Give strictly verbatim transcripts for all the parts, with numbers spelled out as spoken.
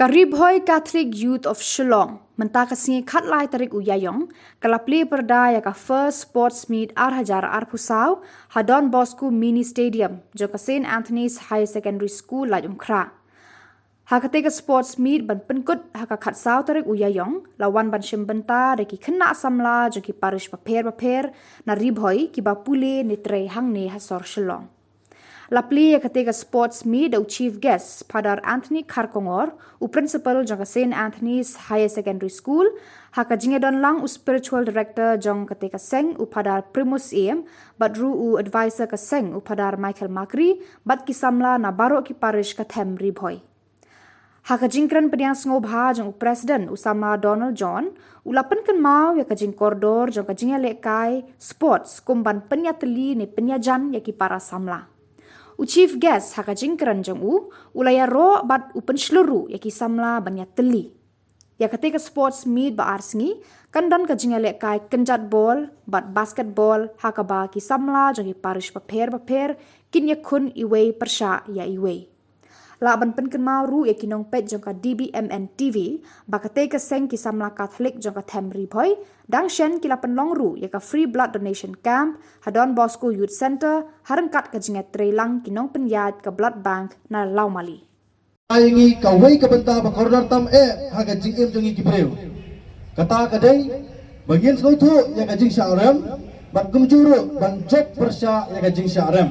Ka Ri Bhoi Catholic Youth of Shillong, mynta ka sngi khatlai tarik u Ïaïong, ka la plie pyrda ïa ka First Sports Meet ar hajar arphew saw ha Don Bosco Mini Stadium jong ka Saint Anthony's Higher Secondary School, Laitumkhrah. Ha katei ka Sports Meet ban pynkut ha ka khatsaw tarik u Ïaïong, la wan ban shim bynta da ki khynnah samla jong ki parish bapher bapher na Ri Bhoi kiba pule ne trei hangne ha sor Shillong. La plie ïa katei ka Sports Meet da u Chief Guest, Phadar Anthony Kharkongor, u Principal jong ka Saint Anthony's Higher Secondary School, ha ka jingïadon lang u Spiritual Director jong katei ka seng, u Phadar Primus Syiem, bad ruh u Advisor ka seng, u Phadar Michael Makri, bad ki samla na baroh ki parish ka them Ri Bhoi. Ha ka jingkren pdiang sngewbha jong u President, u samla Donald John, u la pynkynmaw ïa ka jingkordor jong ka jingïalehkai sports kum ban pynïatylli ne pynïajan ïa ki para samla. U Chief Guest, ha ka jingkren jong u, u la ïaroh bad u pynshlur ruh ïa ki samla ban ïatylli. Ïa katei ka Sports Meet ba ar sngi kan don ka jingïalehkai kynjat bol bad basketball, ha kaba ki samla jong ki parish bapher bapher kin ïakhun iwei pyrshah ïa iwei. Lah ban pynkynmaw ruh ïa ki nongpeit jong ka D B M N T V ba katei ka seng ki samla Katholik jong ka them Ri Bhoi, dang shen ki la pynlong ruh ïa ka Free Blood Donation Camp ha Don Bosco Youth Centre, ha ryngkat ka jingïatreilang ki nongpynïaid ka Blood Bank na Lawmali. Ai ngi kawei ka bynta ba kordor tam eh ha ka jingim jong ngi ki briew. Kata ka dei ba ngin sngewthuh ïa ka jingshah rem, bad kumjuh ruh ban jop pyrshah ïa ka jingshah rem.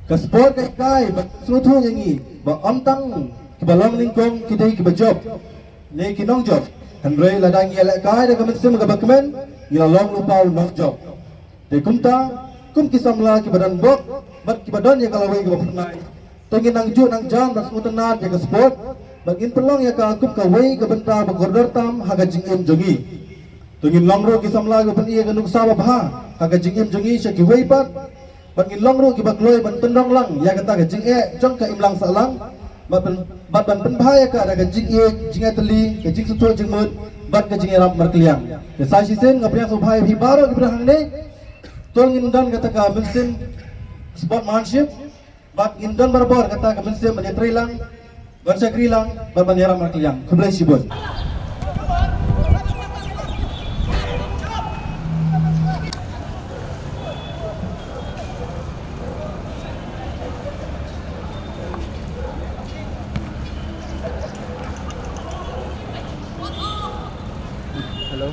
Ka sport ka hikai ba sngewthuh ïa ngi ba ym tang kiba long nyngkong ki dei kiba jop ne ki nongjop. Hynrei lada ngi ïalehkai da ka mynsiem kaba kmen, ngi la long lypa u nongjop. Te kumta, kum ki samla kiba don bok bad kiba don ïa ka lawei kaba phyrnai, to ngin nang juh nang jan bad sngewtynnad ïa ka sport, bad ngin pynlong ïa ka kum kawei ka bynta ba kordor tam ha ka jingim jong ngi. To ngin long ruh ki samla kiba pyni ïa ka nuksa babha ha ka jingim jong ngi sha kiwei pat, bad ngin long ruh kiba kloi ban pynrong lang ïa kata ka jingeh jong ka imlang sahlang, bad ban, bad ban pynbha ïa ka da ka jingïeit, jingïatylli, ka jingsngewthuh jingmut, bad ka jingïarap markylliang. Te sa shisien nga pdiang sngewbha ïa phi baroh kiba don hangne. To ngin don kata ka mynsiem sportsmanship, bad ngin don barabor kata ka mynsiem ban ïatreilang, ban shakri lang, bad ban ïarap markylliang. Khublei shibun. Hello.